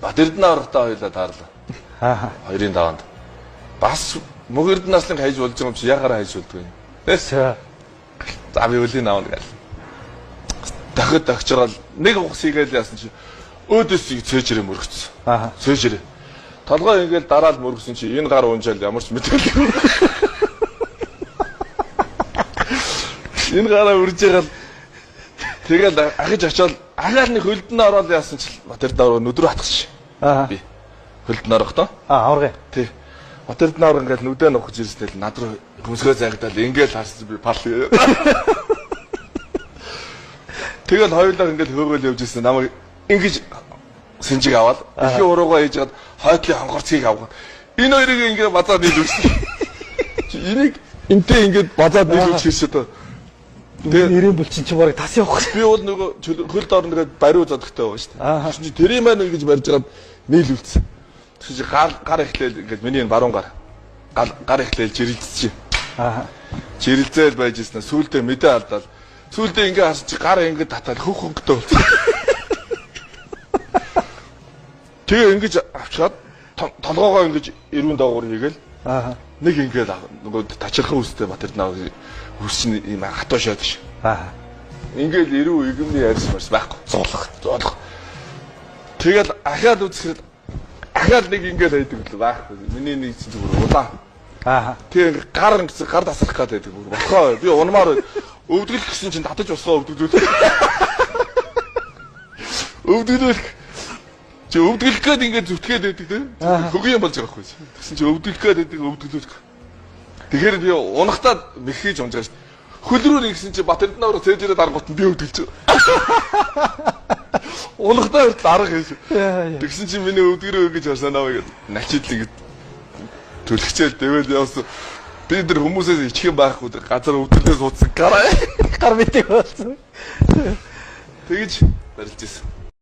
Бат Эрдэнэ аврагтай хоёлаа таарлаа. Аа. Хоёрын даваанд. Бас мөг Эрдэнэ аслан хайж болж байгаа юм чи яхаараа хайж болдгоо юм. За. За би үлийн авна гэл. Дахид дагчрал нэг ухас хийгээл яасан чи өөдөөс ийг цээжрээ мөргөцсөн. Аа. Цээжрээ. Толгой ингээл дараал мөргсөн чи энэ гар унжаал ямар ч мэдээлгүй. Энэ гараа үрж байгаа л тэгэл ахиж очиод ахаал нэг хөлдөн ороод яасан чи Бат Эрдэнэ авраг нүд рүү хатгах. Аа. Би хөлдөн орохдоо Аа, аварга. Тий. Бат Эрдэнэ авраг ингээл нүдээ нухаж ирсэн л над руу хөмсгөө загдаал ингээл харсан би пал. Тэгэл хоёулаа ингээл хөөгөөл явж ирсэн намайг ингэж сэнжиг аваад ихийн уруугаа хийж хад хойтлын хонхорцгийг авгаад энэ хоёрыг ингээ базаад нийлүүлсэн. Чи энийг энтэй ингээд базаад нийлүүлчих гэсэн одоо. Тэгээ нэрийн булчин чи бараг тас явах. Би бол нөгөө хөл доор нэгээд бариу зодогтой байгаа шүү Аа. дээ. Тэгсэн чи тэрийн маань ингэж барьж байгаад нийлүүлсэн. Тэгсэн чи гар гар эхлээл ингээд миний энэ баруун гар гар гар эхлээл жирэлцэж. Аа. Жирэлзээл байж ирсэн. Сүүлдээ мэдээ алдаал. Сүүлдээ ингээ харсан чи гар ингээ татаал хөх хөнгөтэй болсон. Тэгээ ингэж авчгаад толгоогоо ингэж эрүүн доогуур хийгээл Аа. нэг ингээд нөгөө тачирхан үстэй Бат Эрдэнэ үс чинь ийм хатуу шаад ш. Аа. Ингээл эрүү игэмний ярьс марс байхгүй. Зуулах. Зуулах. Тэгэл ахаал үзэхэд ахаал нэг ингээл хайдаг л байхгүй. Миний нэг чинь зүгээр улаан. Аа. Тэгээ гар ингэсэн гар тасрах гээд байдаг бүр. Болохоо би унмаар өвдөглөх гэсэн чинь татаж босгоо өвдөглөх. Өвдөглөх. Чи өвдөглөх гээд ингээд зүтгээд байдаг те. Хөгийн болж байгаа байхгүй. Тэгсэн чи өвдөглөх гээд байдаг өвдөглөх. Тэгэхээр би унахтаа мэхийж унж байгаа шүү. Хөл рүү нэгсэн чи Бат Эрдэнэ авраг цээжрээ даргуут нь би өвдөглөж байгаа. Унахтаа хүртэл арга хийж. Яа яа. Тэгсэн чи миний өвдгөрөө ингэж харсанаа гэж начидл ингэж түлхчээл тэгэл явсан. Би тэр хүмүүсээс ичих юм байхгүй тэр газар өвдөглөө суудсан гараа. Гар мэдээ болсон. Тэгэж барилж исэн.